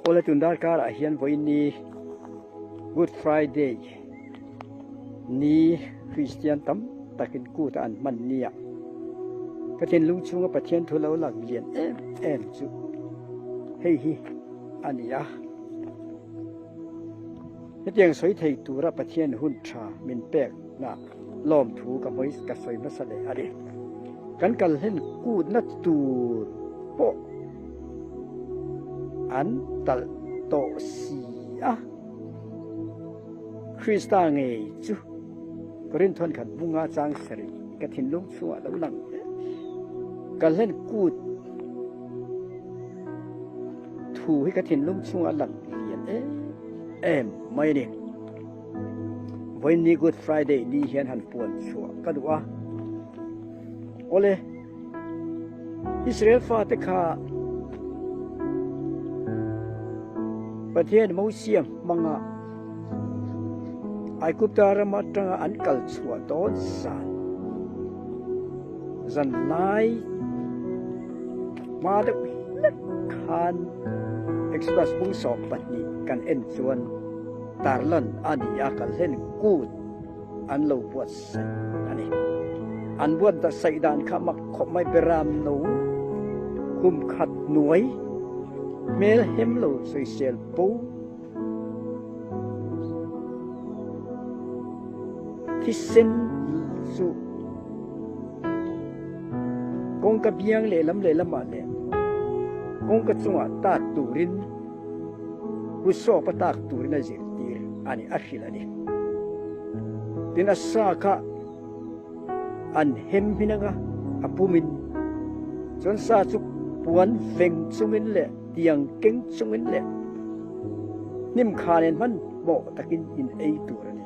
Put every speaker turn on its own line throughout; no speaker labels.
Awle tun darkarah hian vawiin Good Friday ni Kristian tam takin kut a an hman nia. Ka thinlung chhunga Pathian thu lo lang lian em em chu hei hi a ni a. Hetiang sawi thei tura Pathian hun tha min pekna lawmthu ka hmawi ka sawi hmasa leh a ni. Kan kal hlen kutna tur pawh an talh tawh si a. Krista ngei chu Korinthawn khat bunga chang sarih ka thinlung chhungah lo lang kal hlen kut thu hi ka thinlung chhungah lang lian em em mai a ni. Vawiin ni Good Friday ni hian han puan chhuah ka duh a. Awle, Israel fate kha Pathian Mosia hmanga Aigupta ram atanga an kal chhuah dawn zan zan lai hma deuh hlek khan Exodus bung 12 kan en chuan tarlan a ni a, kal hlen kut an lo buatsaih a ni. An buatsaih dan kha mak khawp mai beram no kum khat hnuai hmel hem lo sawisel bo thisen chu kawngka biang lehlam lehlamah leh kawngka chungah tat turin Pu Sawpa tak turin a zirtir a ni, a hrilh a ni. Tin, a sa kha an hem hmin anga a pumin chuan sa chu puan veng chungin leh tiang keng chungin leh hnim kha nen hman hmawh takin in ei tur a ni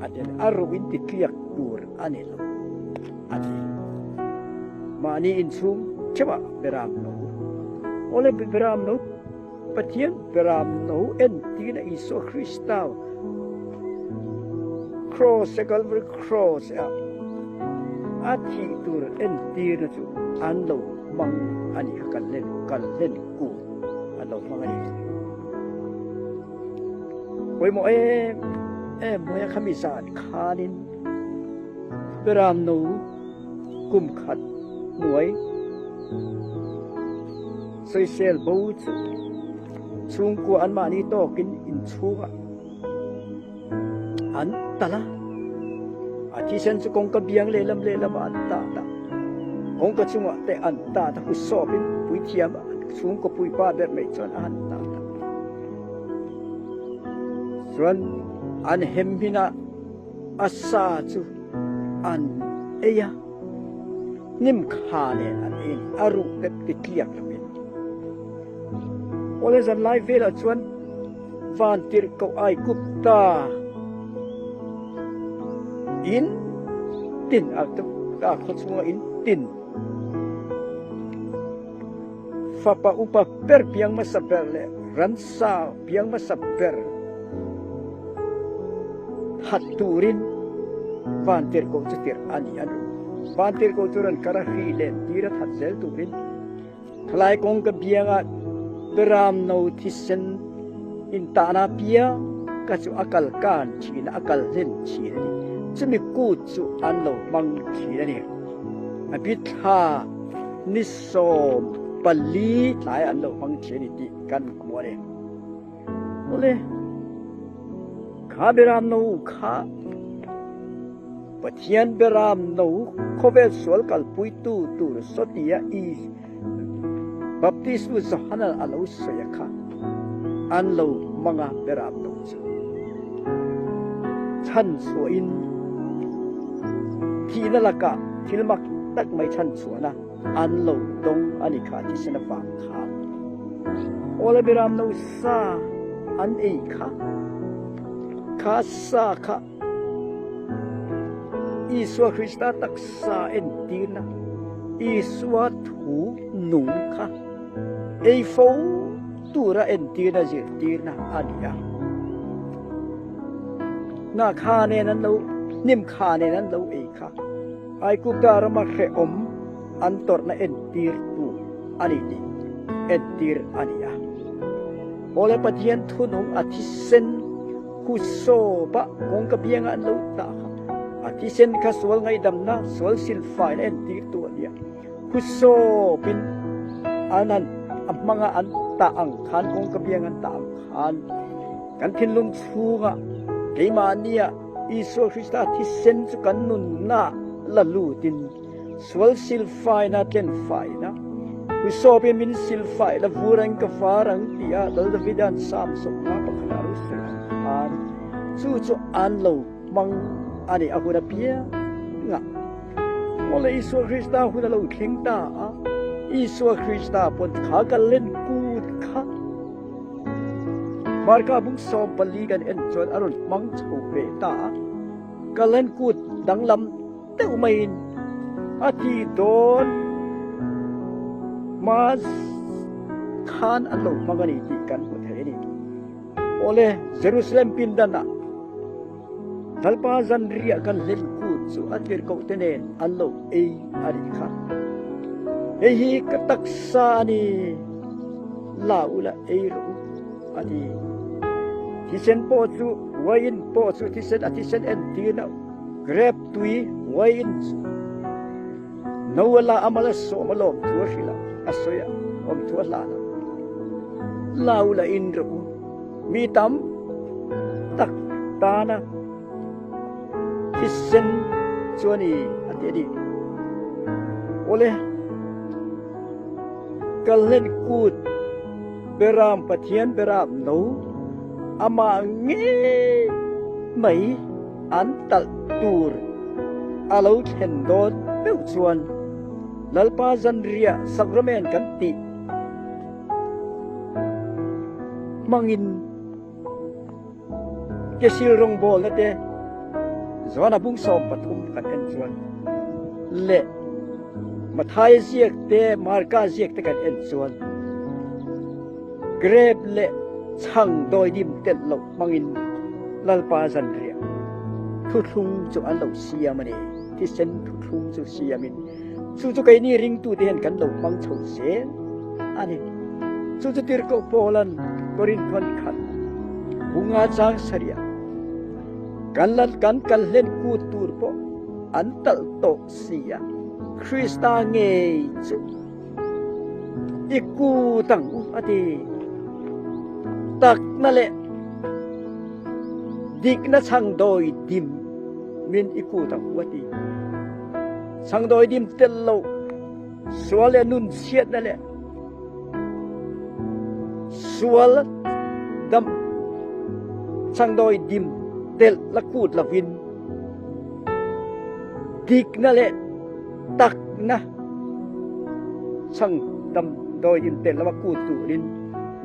a ti a ni. A ruh in ti tliak tur a ni lo a ti. Mahni inchhung theuhah beram no. Awle beram no. Pathian beram no entirna Isua Krista Cross a Calvary Cross a a thih tur entirna chu an lo hmang a ni kha kan len kal hlen kut an lo hmang a ni. Pawimawh em em mai a khami zan khanin beram no kum khat hnuai Sawisel bo chu chhungkua anmahni tawkin inchhungah an tal a, a thisen chu kawngka biang lehlam lehlamah an tat a, kawngka chungah te an tat a, husawpin puithiam chhungkaw puipa ber mai chuan a han tat a. Chuan an hem hminah a sa chu an ei a. Hnim kha nen an ei a ni, a ruh te ti tliak lovin. Awle zan lai velah chuan van tirhkoh Aigupta in tin a khaw chhunga in tin fapa upa ber piang hmasa ber leh ransa piang hmasa ber That turin vantirhkoh chu tirh a ni a ni. Vantirhkoh chu rawn kar a hri len tir a that zel turin thalai kawngka bianga beram no thisen intahna piang ka chu a kal kan thin a, a kal hlen thin a ni. Chumi kut chu an lo hmang thin a ni. A bithla ni 14 tlai an lo hmang thin a ni tih kan hmu a ni. Awle, kha beram no kha Pathian beram no khawvel sual kalpuitu tur sawtia i Baptismu Johana a lo sawi a kha an lo hmang a beram no chu chhan chhuahin thihna lakah thil mak tak mai chhan chhuahna An lo dawng a ni kha thisen avang khan. Awle Biram no sa an ei kha, kha sa kha Isua Krista taksa entirna, Isua thu nung kha ei fo tura entirna zirtirna a ni a. Hna kha nen an lo, hnim kha nen an lo ei kha. Aigupta rama hrehawm an tawrhna entirtu a ni tih entir a ni a. Awle Pathian thunung a thisen husawpa kawngka bianga an lo tah kha a thisen kha sual ngaihdamna, sual silfaina entirtu a nia. Husawpin an han a hmanga an tah ang khan kawngka bianga an tah ang khan kan thinlung chhunga keimahnia Isua Krista thisen chu kan nunna la lutin Sual silfaina tlenfaina, Husawpin min silfai la vur ang ka var ang tia Lal Davida'n Psalm sawmnga pakhatah a lo sawi ang khan chu chu an lo hmang a ni a hun apiangah. Mawle Isua Krista hun a lo thleng ta a, Isua Krista pawn kha ka len kut kha Marka bung 14 kan en chuan a rawn hmang chho ve ta a, ka len kut danglam deuh maiin a thi dawn hma khan an lo hmang a ni tih kan hmu thei a ni. Awle, Jerusalem pindanah Lalpa zanriah kan hlim kut chu a tirhkohte nen an lo ei a nih kha. Hei hi ka taksa a ni, la ula ei rawh u, a ti. Thisen pawh chu, uaiin pawh chu thisen a thisen entirna Grep tui uaiin no a la a mal a sawm a lawm thu a hrilh a, a sawi a, awm thu a hlan a. Lau la in rawh u, mi tam tak tana thisen chu a ni a ti a ni. Awle, Kalhlen kut Beram Pathian Beram no amah ngei mai An talh tur a lo thlen dawn meuh chuan Lalpa zanriah sakramen kan tih hmangin kesil rawngbawlna te Joana bung 13 kan en chuan leh Mathaia ziak te Marka ziak te kan en chuan Grep leh chhang dawidim telh loh hmangin Lalpa zanriah thuthlung chu an lo siam a ni. Thisen thuthlung chu siamin chu chu keini ringtute hian kan lo hmang chho zel a ni. Chu chu Tirhkoh Paula'n Korinthon khat bunga chang sarih kan la kan kal hlen kut tur pawh an talh tawh si a, Krista ngei chu I kut ang u a ti. Takna leh dikna chhangdawi dim min i kut ang u a ti. Chhangdawi dim tel lo sual leh nun chhiatna leh sual dam chhangdawi dim telh la kut lovin dikna leh takna chhang damdawi in tel lama kut turin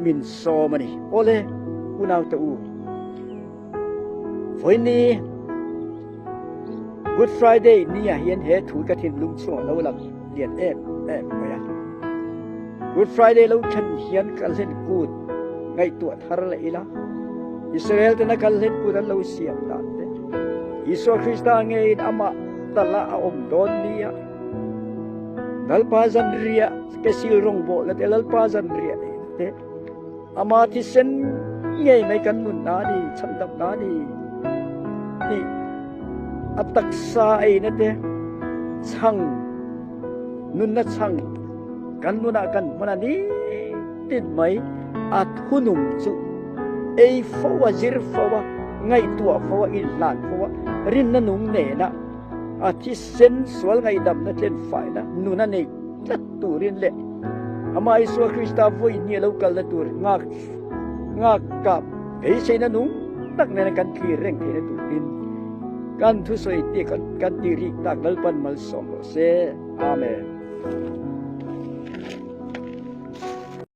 min sawm a ni. Awle, unaute u, vawiin Good Friday ni ah hian he thu ka thinlung chungah lo lang lian em em mai a. Good Friday lo thlen hian kal hlen kut ngaihtuah thar leh ila, Israel tena kal hlen kut an lo siam dan te, Isua Krista ngeiin amah tala a awm dawn nia. Lalpa zanriah ke sil rawngbawlna te, Lalpa zanriah eina te, ama thisen ngei mai kan nunna a ni, chhandamna a ni tih a taksa eina te, chhang, nunna chhang kan nunah kan hman a ni tin mai a thunung chu ei fo a, zir fo a, ngaihtuah fo a, inhlan fo a, rinna nung nena a thisen sual ngaihdamna tlenfaina nun a nei tlat turin leh amah Isua Krista vawi hnih a lo kalna tur nghak nghak kap beiseina nung tak nena kan thlir reng theihna turin kan thusawi te kan tih rik tak Lalpan malsawm rawh se. Amen.